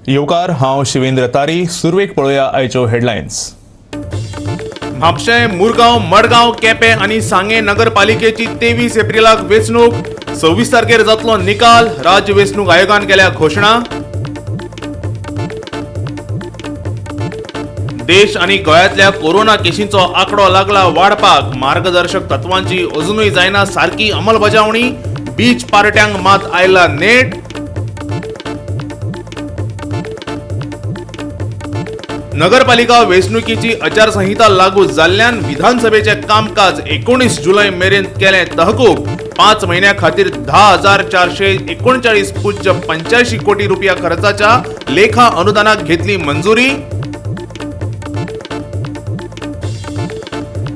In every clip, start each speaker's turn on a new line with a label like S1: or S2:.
S1: येवकार, हांव शिवेंद्र तारी. सुरवेक पळोवया आयच्यो हेडलायन्स. म्हापशें, मुरगांव, मडगांव, केपें आनी सांगें नगरपालिकेची 23 एप्रिलाक वेंचणूक. 26 तारखेर जातलो निकाल. राज्य वेंचणूक आयोगान केल्या घोशणा. देश आनी गोंयांतल्या कोरोना केशींचो आंकडो लागला वाडपाक. मार्गदर्शक तत्वांची अजुनूय जायना सारकी अंमलबजावणी. बीच पार्ट्यांक मात आयला नेट. नगरपालिका वेंचणुकीची आचारसंहिता लागू जाल्ल्यान विधानसभेचें कामकाज 19 जुलय मेरेन केलें तहकूब. 5 म्हयन्यां खातीर 10,439.85 कोटी रुपया खर्चाच्या लेखा अनुदानाक घेतली मंजुरी.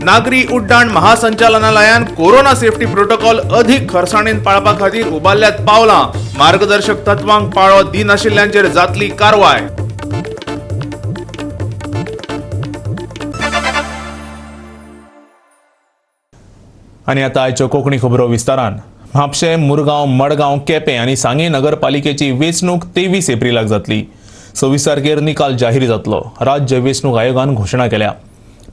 S1: नागरी उड्डाण महासंचालनालयान कोरोना सेफ्टी प्रोटोकॉल अधिक खरसाणेन पाळपा खातीर उबारल्यात पावलां. मार्गदर्शक तत्वांक पाळो दिनाशिल्ल्यांचेर जातली कारवाय. आनी आतां आयच्यो कोंकणी खबरो विस्तारान. म्हापशें, मुरगांव, मडगांव, केपें आनी सांगें नगरपालिकेची वेंचणूक 23 एप्रिलाक जातली. 26 तारखेर निकाल जाहीर जातलो. राज्य वेंचणूक आयोगान घोशणा केल्या.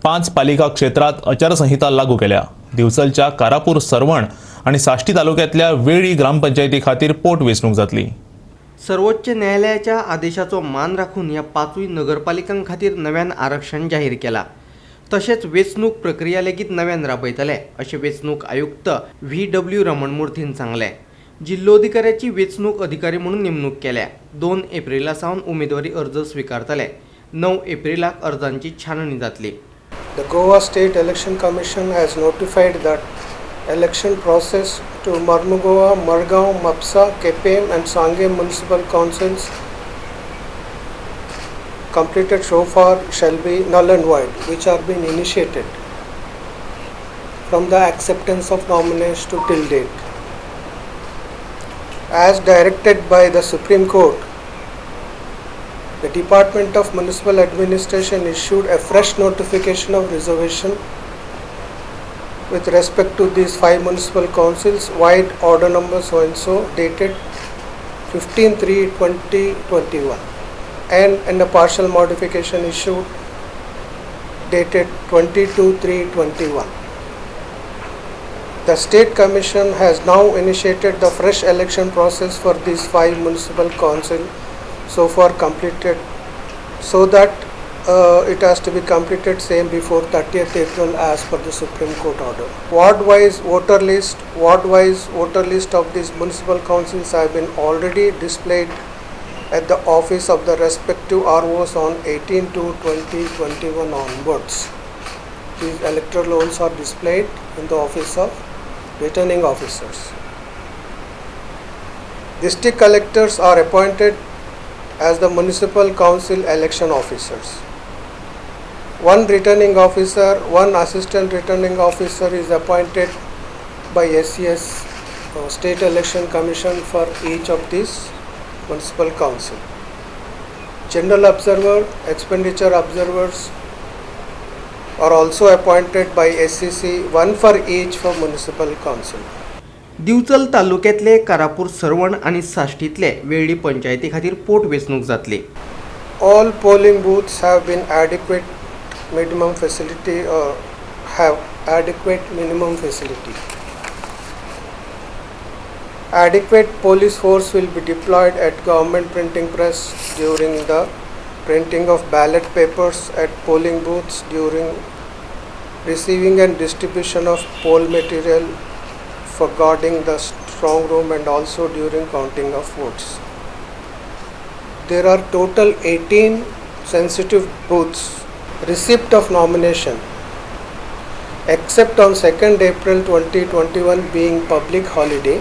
S1: 5 पालिका क्षेत्रांत आचारसंहिता लागू केल्या. दिवचलच्या कारापूर, सरवण आनी साश्टी तालुक्यांतल्या वेळी ग्रामपंचायती खातीर पोट वेंचणूक जातली.
S2: सर्वोच्च न्यायालयाच्या आदेशाचो मान राखून ह्या 5 नगरपालिकां खातीर नव्यान आरक्षण जाहीर केला. तशेंच वेंचणूक प्रक्रिया लेगीत नव्यान राबयतले अशें वेंचणूक आयुक्त व्ही.डब्ल्यू. रमणमूर्तीन सांगलें. जिल्लोधिकाऱ्याची वेंचणूक अधिकारी म्हणून नेमणूक केल्या. 2 एप्रिला सावन उमेदवारी अर्ज स्विकारतले. 9 एप्रिलाक अर्जांची छाननी जातली.
S3: The Goa State Election Commission has notified that election process to Mormugao, Margao, Mapsa, Quepem and Sanguem municipal councils completed so far shall be null and void, which are being initiated from the acceptance of nominees to till date. As directed by the Supreme Court, the Department of Municipal Administration issued a fresh notification of reservation with respect to these 5 municipal councils, wide order number so and so dated 15/3/2021, and a partial modification issued dated 22/3/21. The State Commission has now initiated the fresh election process for these 5 municipal councils so far completed, so that it has to be completed same before 30th April as per the Supreme Court order. Ward-wise voter list of these municipal councils have been already displayed at the office of the respective ROs on 18/2/2021 onwards. These electoral rolls are displayed in the office of returning officers. District collectors are appointed as the municipal council election officers. 1 returning officer, 1 assistant returning officer is appointed by SES, State Election Commission, for each of these municipal council. General observer, expenditure observers are also appointed by SEC, 1 for each for municipal council.
S2: Divchal तालुक्यातले कारापूर, सरवण आनी साश्टीतले वेळ्ळी पंचायती खातीर पोट वेंचणूक जातली.
S3: All polling booths have been adequate minimum facility or have adequate minimum facility. Adequate police force will be deployed at government printing press during the printing of ballot papers, at polling booths during receiving and distribution of poll material for guarding the strong room, and also during counting of votes. There are total 18 sensitive booths. Receipt of nomination, except on 2nd April 2021 being public holiday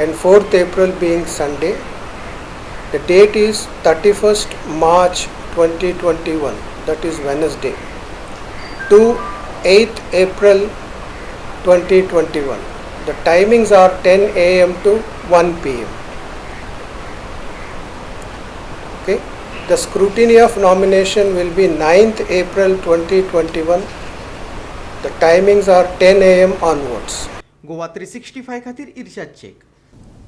S3: and 4th April being Sunday, the date is 31st March 2021, that is Wednesday, to 8th April 2021. The timings are 10 a.m. to 1 p.m. Okay. The scrutiny of nomination will be 9th April 2021. The timings are 10 a.m. onwards.
S2: Goa 365 खातीर इर्शाद शेख.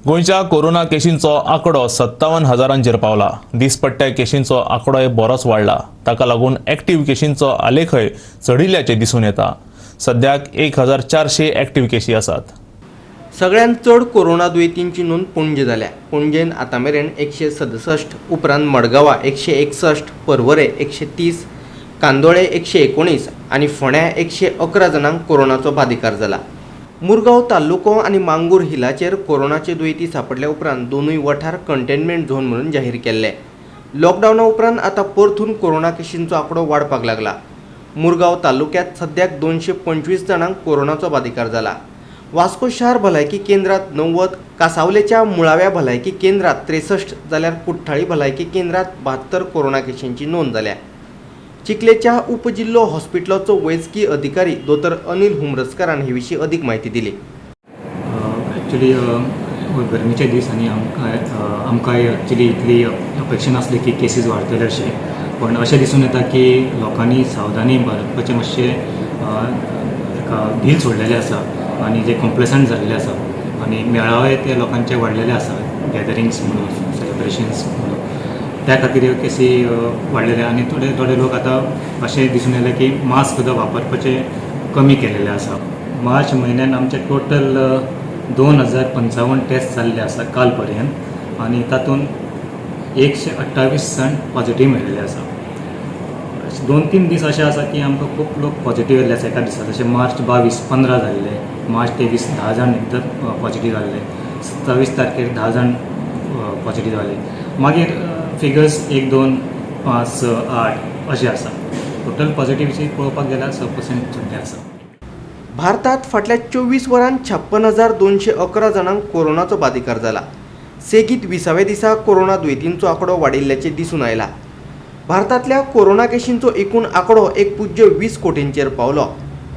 S1: गोंयच्या corona केशींचो आंकडो 57,000 पावला. दिसपट्ट्या केशींचो आंकडोय बरोच वाडला. ताका लागून एक्टिव्ह केशींचो आलेखय चडिल्ल्याचें दिसून येता. सद्याक 1400 एक्टिव्ह केशी आसात.
S2: सगळ्यांत चड कोरोना दुयेंतींची नोंद पणजे जाल्या. पणजेन आतां मेरेन 167, उपरांत मडगांवा 161, पर्वरे 130, कांदोळे 119 आनी फोंड्या 111 जाणांक कोरोनाचो बादिकार जाला. मुरगांव तालुको आनी मांगूर हिलाचेर कोरोनाचे दुयेंती सांपडल्या उपरांत दोनूय वठार कंटेनमेंट झोन म्हणून जाहीर केल्ले. लॉकडावना उपरांत आतां परतून कोरोना केशींचो आंकडो वाडपाक लागला. मुरगांव तालुक्यांत सद्याक 225 जाणांक कोरोनाचो बादिकार जाला. वास्को शार भलायकी केंद्रात 90, कासावलेच्या मुळाव्या भलायकी केंद्रात 63 जाल्यार कुठ्ठाळी भलायकी केंद्रात 72 कोरोना केशींची नोंद जाल्या. चिखलेच्या उपजिल्लो हॉस्पिटलाचो वैजकी अधिकारी दोतोर अनिल हुमरस्करान हे विशीं अधिक माहिती दिली.
S4: एक्चुअली गरमेचे दीस आनी आमकां एक्चुअली इतली अपेक्षा नासली की केसीस वाडटले अशें, पूण अशें दिसून येता की लोकांनी सावधानी बाळगपाचें मातशें एका ढील सोडलेलें आसा आनी जे कॉम्प्लेसंट जाल्ले आसा आनी मेळावे ते लोकांचे वाडलेले आसा, गॅदरिंग्स म्हणून, सेलिब्रेशन्स म्हणून, त्या खातीर ह्यो केसी वाडलेले आनी थोडे थोडे लोक आतां अशें दिसून येयलें की मास्क सुद्दां वापरपाचें कमी केलेलें आसा. मार्च म्हयन्यान आमचे टोटल 2055 टेस्ट जाल्ले आसा काल पर्यंत आनी तातूंत 128 जाण पॉझिटीव मेळिल्ले आसा. 2-3 दीस अशें आसा की आमकां खूब लोक पॉझिटीव येयल्ले आसा एका दिसा, जशें मार्च 22 15 जाल्ले, मार्च 23 10 जाण एकदम पॉझिटीव जाल्ले, 27 तारखेर 10 जाण पॉझिटीव जाले. मागीर फिगर्स 1, 2, 5, 6, 8 अशें आसा. टोटल पॉझिटिव्हची पळोवपाक गेल्यार 6% सद्या आसा.
S2: भारतात फाटल्या 24 वरांत 56,211 जाणांक कोरोनाचो बादिकार जाला. सेगीत 20व्या दिसा कोरोना दुयेंतींचो आंकडो वाडिल्ल्याचें दिसून आयला. भारतांतल्या कोरोना केशींचो एकूण आंकडो 1.20 कोटींचेर पावलो.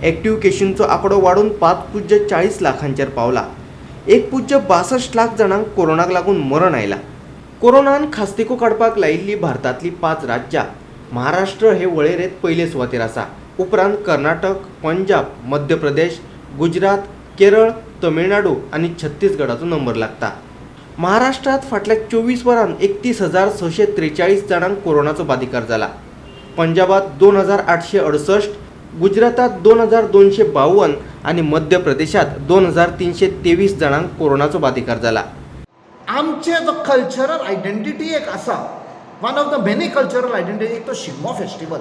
S2: एक्टिव्ह केशींचो आंकडो वाडून 5.40 लाखांचेर पावला. 1.62 लाख जाणांक कोरोनाक लागून मरण आयला. कोरोनान खास्तिको काडपाक लायिल्ली भारतांतली 5 राज्यां महाराष्ट्र हे वळेरेंत पयले सुवातेर आसा. उपरांत कर्नाटक, पंजाब, मध्य प्रदेश, गुजरात, केरळ, तमिळनाडू आनी छत्तीसगडाचो नंबर लागता. महाराष्ट्रांत फाटल्या 24 वरांत 31,643 जाणांक कोरोनाचो बादिकार जाला. पंजाबात 2,868, गुजरातात 2,252 आनी मध्य प्रदेशात 2,323 जाणांक कोरोनाचो बादिकार जाला.
S5: आमचे जो कल्चरल आयडेंटिटी एक आसा, one of the many cultural identity एक तो शिगमो फेस्टिवल,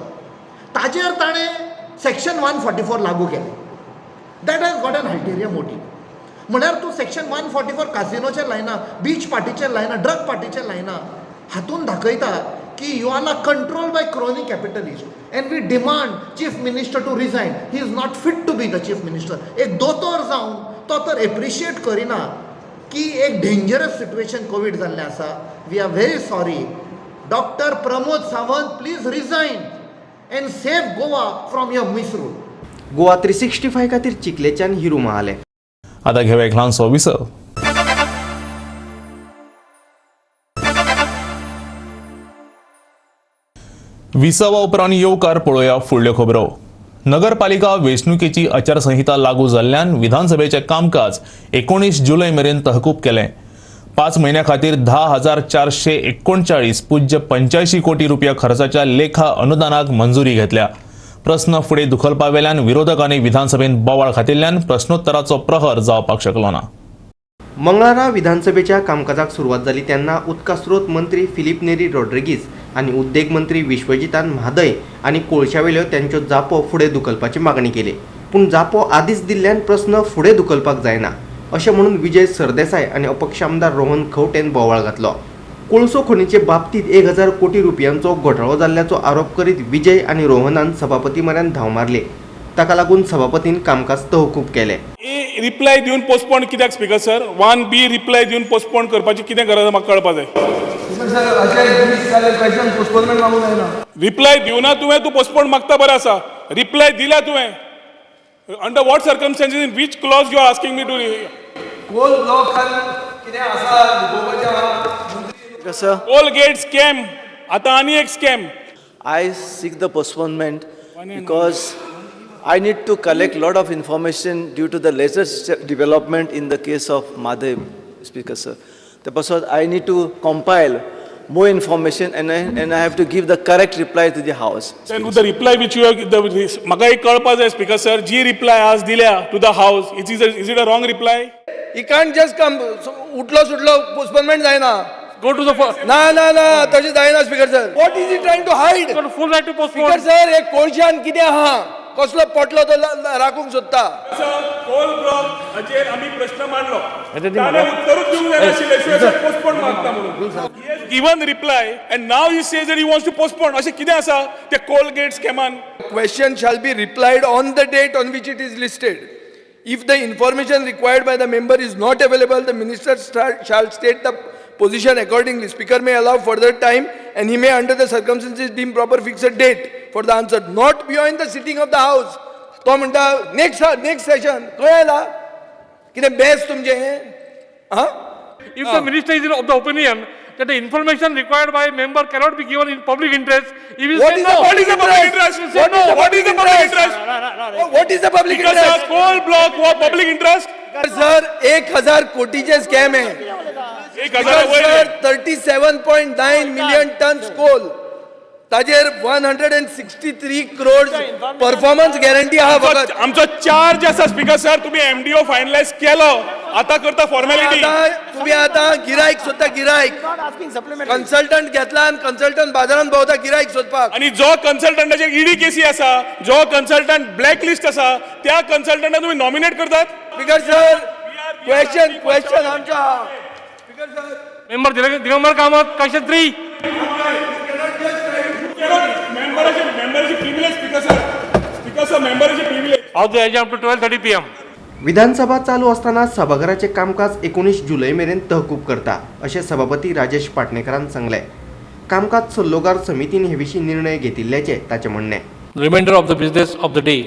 S5: ताजेर ताणें सेक्शन 144 लागू केलें. That has got an ulterior motive. म्हळ्यार तूं सेक्शन 144 कासिनोचेर लायना, बीच पार्टीचेर लायना, ड्रग पार्टीचेर लायना, हातून दाखयता की you are not control by crony capitalist and we demand chief minister to resign. He is not fit to be the chief minister. एक दोतोर जावन तो तर एप्रिशिएट करिना की एक डेंजरस सिट्युएशन कोवीड जाल्लें आसा. We are very sorry. Doctor Pramod Sawant, please resign and save Goa from your misrule.
S2: Goa 365 खातीर चिखलेच्यान हिरू महाले.
S1: आतां घेवया एक ल्हानसो विसव. विसवा उपरांत येवकार पळोवया फुडल्यो खबरो. नगरपालिका वेंचणुकेची आचारसंहिता लागू जाल्ल्यान विधानसभेचें कामकाज 19 जुलय मेरेन तहकूब केलें. 5 म्हयन्या खातीर 10,439.85 कोटी रुपया खर्चाच्या लेखा अनुदानाक मंजुरी घेतल्या. प्रस्न फुडें दुखलपा वेल्यान विरोधकांनी विधानसभेन बोवाळ घातिल्ल्यान प्रश्नोत्तराचो प्रहर जावपाक शकलो ना.
S2: मंगळारा विधानसभेच्या कामकाजाक सुरवात जाली तेन्ना उदका स्रोत मंत्री फिलीप नेरी रॉड्रिगीज आनी उद्देग मंत्री विश्वजितान म्हादय आनी कोळशावेल्यो त्यांच्यो जापो फुडें दुखलपाची मागणी केली. पूण जापो आदींच दिल्ल्यान प्रस्न फुडें दुखलपाक जायना अशें म्हणून विजय सरदेसाय आनी अपक्ष आमदार रोहन खंवटेन बोवाळ घातलो. कोळसो खणीचे बाबतींत 1000 कोटी रुपयांचो घोटाळो जाल्ल्याचो आरोप करीत विजय आनी रोहनान सभापती म्हऱ्यान धांव मारली. ताका लागून सभापतीन कामकाज तहकूब केलें.
S6: ए रिप्लाय दिवन पोस्टपोन कित्याक स्पीकर सर? 1B reply दिवन पोस्टपोन करपाची कितें गरज म्हाका कळपा जाय. रिप्लाय दिवना तुवें, तूं पोस्टपोन मागता बरें आसा. रिप्लाय दिल्या तुवें, under what circumstances, in which clause you are asking me to? Toll gate scam, आतां आनी एक scam.
S7: I seek the postponement because I need to collect lot of information due to the latest development in the case of Madhav Speaker sir. ते पासत I need to compile more information and I have to give the correct reply to the house.
S6: Then the reply which you have, म्हाका एक कळपा जाय speaker sir, जी reply आज दिल्या to the house, is it a wrong reply?
S8: He can't just come. उठलो सुटलो postponement जायना.
S9: Go to the
S8: ना ना ना तशें जायना speaker sir. What is he trying to hide?
S9: Full right to postpone.
S8: Speaker sir, हे कोळशान कितें आहा, कसलो पोटलो तो राखूंक सोदता.
S6: कोल ब्लॉक हाचेर आमी प्रश्न मांडलो, ताणें उत्तरूच दिवंक जायनाशिल्लें, पोस्टपोन मागता म्हणून. Given reply and now he says that he wants to postpone. अशें कितें आसा ते Colgate स्कॅमान?
S8: Question shall be replied on the date on which it is listed. If the information required by the member is not available, the minister shall state the position accordingly. Speaker may allow further time and he may under the circumstances deem proper fix a date for the answer, not beyond the sitting of the house. तो म्हणटा next Seshan खंय आयला कितें best तुमचें हें? आं?
S9: If the minister is of the opinion that the information required by a member cannot be given in public interest, he will
S8: What
S9: say
S8: is
S9: no.
S8: the
S6: What is the public interest?
S8: What is the
S6: What is the
S8: public
S6: public
S8: interest?
S6: interest?
S8: What is the public
S6: Because
S8: interest?
S6: Coal block हो public interest?
S8: Sir, 1000 कोटीचे scam आहे.
S6: 1000 वयर.
S8: 37.9 million tons coal, ताजेर 163 crore performance guarantee आहा फकत.
S6: आमचो charge आसा speaker sir, तुम्ही MDO finalise केलो, आता करता फॉर्मेलिटी.
S8: तुम्ही आता गिरायक सोदता, गिरायक कन्सल्टंट घेतला आनी कन्सल्टंट बाजारात भोंवता गिरायक सोदपाक.
S6: आणि जो कन्सल्टंटाचेर ईडी केसी आसा, जो कन्सल्टंट ब्लॅक लिस्ट आसा, त्या कन्सल्टंटाक तुम्ही नॉमिनेट करतात.
S8: स्पीकर सर, क्वेश्चन क्वेश्चन आमचो आहा. Speaker sir,
S9: Member Digambar Kamath, question 3.
S6: मेंबराचे privilege speaker sir, speaker sir मेंबराचे privilege.
S9: Of the agenda up to 12:30 p.m.
S2: विधानसभा चालू असताना सभाघराचें कामकाज 19 जुलय मेरेन तहकूब करता अशें सभापती राजेश पाटणेकरान सांगलें. कामकाज सल्लोगार समितीन हे विशीं निर्णय घेतिल्ल्याचें ताचें म्हणणें.
S9: The remainder of the business of the day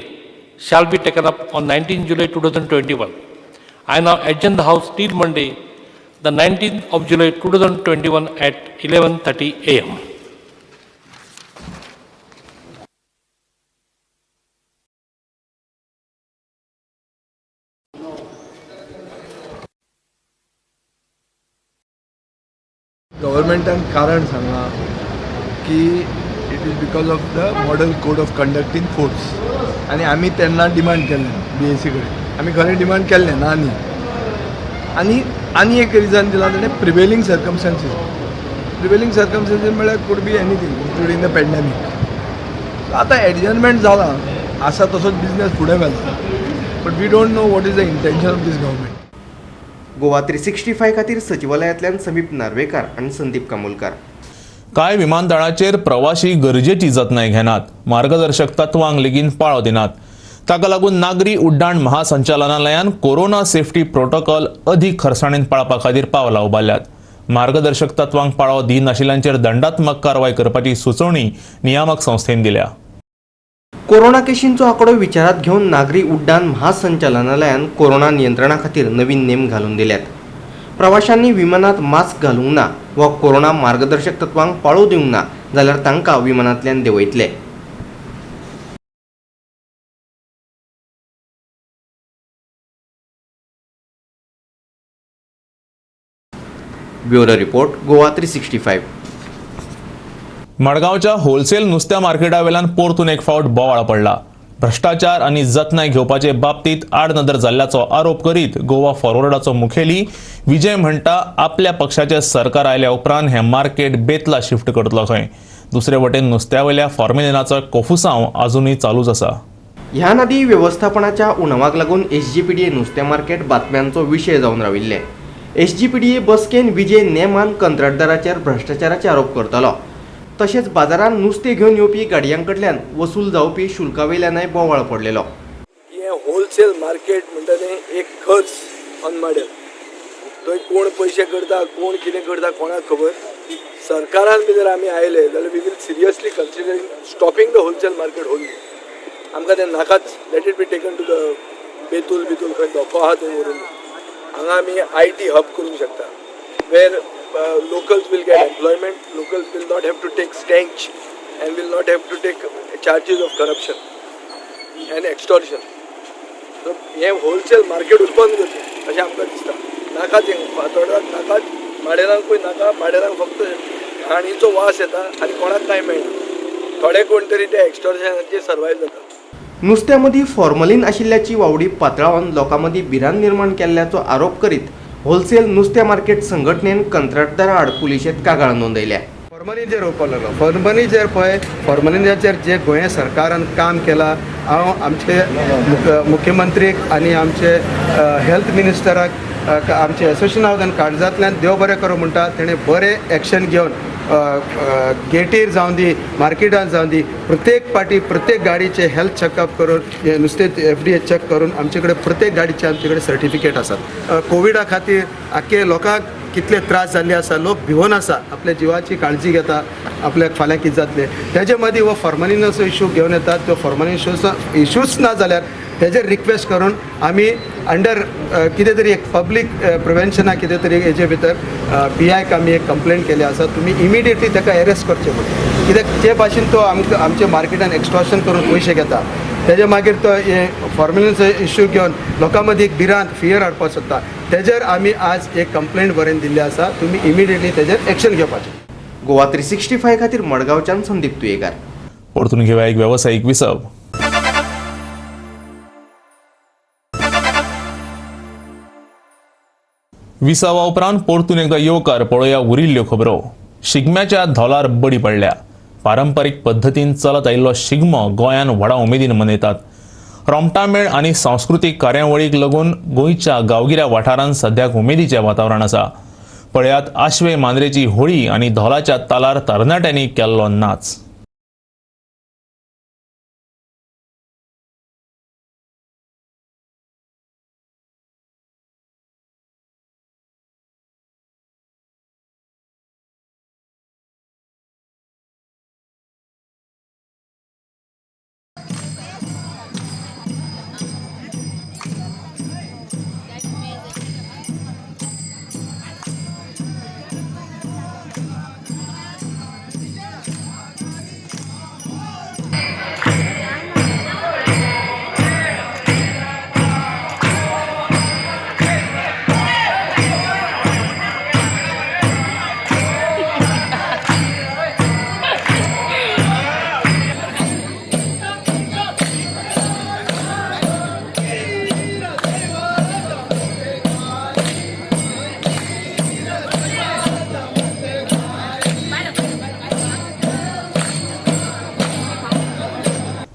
S9: shall be taken up on 19 July 2021. I now adjourn the House till Monday, the 19th of July 2021 at 11:30 a.m.
S10: गव्हर्मेंटान कारण सांगलां की it is because of the model code of conduct in force. आनी आमी तेन्ना demand केल्लें बी ए C कडेन, आमी खरें डिमांड केल्लें ना. आनी आनी आनी एक रिजन दिलां ताणें, प्रिवेलिंग सर्कमस्टांसीस. प्रिवेलिंग सर्कमस्टांसीस म्हळ्यार could be anything including the pandemic. आतां एडजर्नमेंट जालां आसा तसोच बिजनेस फुडें व्हेला, but we don't know what is the intention of this government.
S2: Goa 365 खातीर सचिवालयांतल्यान समीप नार्वेकार आनी संदीप कामोलकार.
S1: कांय विमानतळाचेर प्रवाशी गरजेची जतनाय घेनात, मार्गदर्शक तत्वांक लेगीत पाळो दिनात. ताका लागून नागरी उड्डाण महासंचालनालयान कोरोना सेफ्टी प्रोटोकॉल अदीक खरसाणेन पाळपा खातीर पावलां उबारल्यात. मार्गदर्शक तत्वांक पाळो दिनाशिल्ल्यांचेर दंडात्मक कारवाय करपाची सुचोवणी नियामक संस्थेन दिल्या.
S2: कोरोना केशींचो आंकडो विचारात घेवन नागरी उड्डाण महासंचालनालयान कोरोना नियंत्रणा खातीर नवीन नेम घालून दिल्यात. प्रवाशांनी विमानात मास्क घालूंक ना वा कोरोना मार्गदर्शक तत्वांक पाळो दिवंक ना जाल्यार तांकां विमानांतल्यान देंवयतले. Bureau report, Goa 365.
S1: मडगांवच्या होलसेल नुस्त्या मार्केटा वेल्यान परतून एक फावट बोवाळ पडला. भ्रष्टाचार आनी जतनाय घेवपाचे बाबतींत आडनदर जाल्ल्याचो आरोप करीत गोवा फॉरवर्डाचो मुखेली विजय म्हणटा आपल्या पक्षाचे सरकार आयल्या उपरांत हें मार्केट बेतला शिफ्ट करतलो खंय. दुसरे वटेन नुस्त्या वयल्या फॉर्मेलिनाचो कोफुसांव अजुनूय चालूच आसा.
S2: ह्या नदी वेवस्थापनाच्या उणावाक लागून एसजीपीडीए नुस्तें मार्केट बातम्यांचो विशय जावन राविल्लें. एसजीपीडीए बसकेन विजय नेमान कंत्राटदाराचेर भ्रष्टाचाराचे आरोप करतालो. तशेंच बाजारांत नुस्तें घेवन येवपी गाडयां कडल्यान वसूल जावपी शुल्का वयल्यानय बोवाळ पडलेलो.
S8: हें होलसेल मार्केट म्हणटा तें एक खर्च ऑन मॉडेल. थंय कोण पयशे करता, कोण कितें करता कोणाक खबर. सरकारान बी जर आमी आयले जाल्यार we will seriously considering stopping the wholesale market wholly. आमकां तें नाकाच. Let it be taken to the Betul Betul खंय धोको आहा थंय व्हरून हांगा आमी I T hub करूंक शकता, where locals will get employment, locals will not have to take stench and will not have to take charges of corruption and extortion. So हें होलसेल मार्केट बंद करचें अशें आमकां दिसता. नाका तें फातोर्डाक नाकाच, माडेलांकूय नाका. माडेलांक फक्त घाणीचो वास येता आनी कोणाक कांय मेळना. थोडे कोण तरी ते एक्स्टॉर्शनाचेर सर्वायव जाता.
S2: नुस्त्या मदीं फॉर्मलीन आशिल्ल्याची वावडी पातळावन लोकां मदीं भिरांत निर्माण केल्ल्याचो आरोप करीत होलसेल नुस्त्या मार्केट संघटनेन कंत्राटदारा आड पुलिशेंत कागाळ नोंदयल्या.
S11: फॉर्मलिनाचेर येवपाक लागलो. फॉर्मलिनाचेर पळय, फॉर्मलिनाचेर जे गोंय सरकारान काम केलां, हांव आमचे मुख्यमंत्रीक आनी आमचे हेल्थ मिनिस्टराक आमचे एसोसिएशना वतीन काळजांतल्यान देव बरें करूं म्हणटा. तेणें बरें एक्शन घेवन गेटीर जावं दी, मार्केटान जावं दी, प्रत्येक पार्टी प्रत्येक गाडीचे हेल्थ चॅकअप करून, नुस्तें FDA check करून आमचे कडेन प्रत्येक गाडीचे आमचे कडेन सर्टिफिकेट आसात. कोविडा खातीर आख्खे लोकांक कितले त्रास जाल्ले आसा, लोक भिवन आसा, आपल्या जिवाची काळजी घेता, आपल्याक फाल्यां कितें जातलें. तेजे मदीं हो फॉर्मलिनाचो इशू घेवन येतात. तो फॉर्मलिन इशूच ना जाल्यार तेजेर रिक्वेस्ट करून आमी अंडर कितें तरी एक पब्लीक प्रिवेन्शना कितें तरी हेजे भितर PI आमी एक कंप्लेंट केली आसा. तुमी इमिडिएटली ताका एरेस्ट करचें म्हणून, कित्याक जे भाशेन तो आमकां आमच्या मार्केटान एक्स्ट्रॉशन करून पयशे घेता, तेजे मागीर तो हे फॉर्मलिनाचो इश्यू घेवन लोकां मदीं एक भिरांत फियर हाडपाक सोदता. तेजेर आमी आज एक कंप्लेंट बरोवन दिल्ली आसा, तुमी इमिडिएटली तेजेर एक्शन घेवपाचें.
S2: गोवा 365 खातीर मडगांवच्यान संदीप तुयेकार.
S1: परतून घेवया एक वेवसायीक विसव. विसावा उपरांत परतून एकदा येवकार. पळोवया उरिल्ल्यो खबरो. शिगम्याच्या धोलार बडी पडल्या. पारंपरीक पद्दतीन चलत आयिल्लो शिगमो गोंयान व्हडा उमेदीन मनयतात. रोमटामेळ आनी सांस्कृतीक कार्यावळीक लागून गोंयच्या गांवगिऱ्या वाठारांत सद्याक उमेदीचें वातावरण आसा. पळयात आश्वे मांद्रेची होळी आनी धोलाच्या तालार तरणाट्यांनी केल्लो नाच.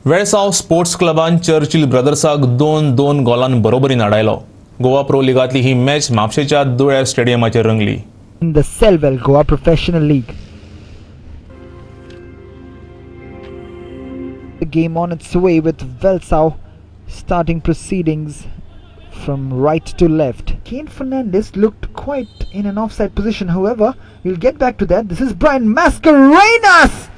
S1: वेळसाव स्पोर्ट्स क्लबान चर्चिल ब्रदर्साक 2-2 गोलान बरोबरीन आडायलो. गोवा प्रो लिगांतली ही मॅच म्हापशेच्या दुळ्या स्टेडियमाचेर रंगली.
S12: In the Selvel Goa Professional League. The game on its way with Velsao starting proceedings from right to left. Kane Fernandez looked quite in an offside position, however, we'll get back to that. This is Brian Mascarenas!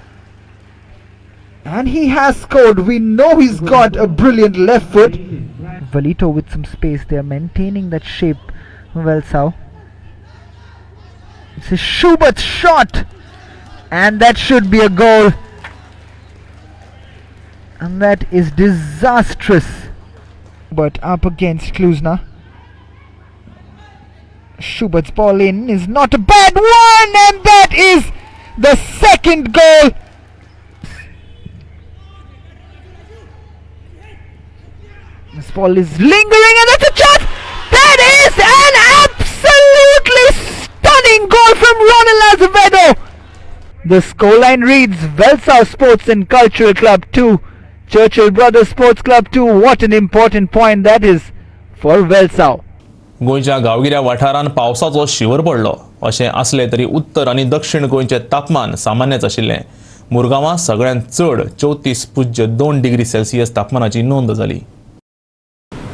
S12: And he has scored. We know he's got a brilliant left foot. Valito with some space there, maintaining that shape. Velsao. It's a Schubert shot, and that should be a goal. And that is disastrous. But up against Klusner. Schubert's ball in is not a bad one, and that is the second goal. This ball is lingering, and that's a chance! That is an absolutely stunning goal from Ronald Azevedo! The scoreline reads Velsao Sports and Cultural Club 2, Churchill Brothers Sports Club 2. What an important point that is for Velsao.
S1: गोंयच्या गांवगिऱ्या वाठारांत पावसाचो शिवर पडलो. अशें आसलें तरी उत्तर आनी दक्षिण गोंयचें तापमान सामान्यच आशिल्लें. मुरगांवां सगळ्यांत चड 34.2 डिग्री सेल्सियस तापमानाची नोंद जाली.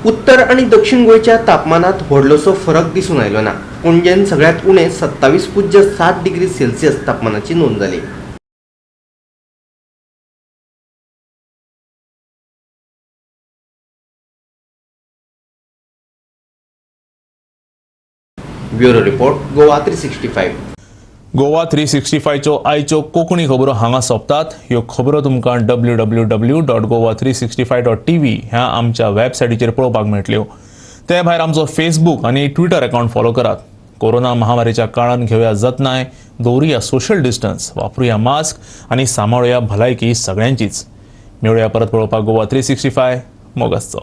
S2: उत्तर आनी दक्षिण गोंयच्या तापमानात व्हडलोसो फरक दिसून आयलो ना. पणजेन सगळ्यांत उणें 27.7 डिग्री सेल्सियस तापमानाची नोंद जाली. Bureau report, Goa 365.
S1: Goa 365चो आयच्यो कोंकणी खबरो हांगा सोंपतात. ह्यो खबरो तुमकां www.goa365.tv ह्या आमच्या वेबसायटीचेर पळोवपाक मेळटल्यो. ते भायर आमचो फेसबूक आनी ट्विटर अकाउंट फॉलो करात. कोरोना महामारीच्या काळान घेवया जतनाय, दवरुया सोशल डिस्टन्स, वापरुया मास्क आनी सांबाळुया भलायकी सगळ्यांचीच. मेळुया परत पळोवपाक गोवा 365 मोगासचो.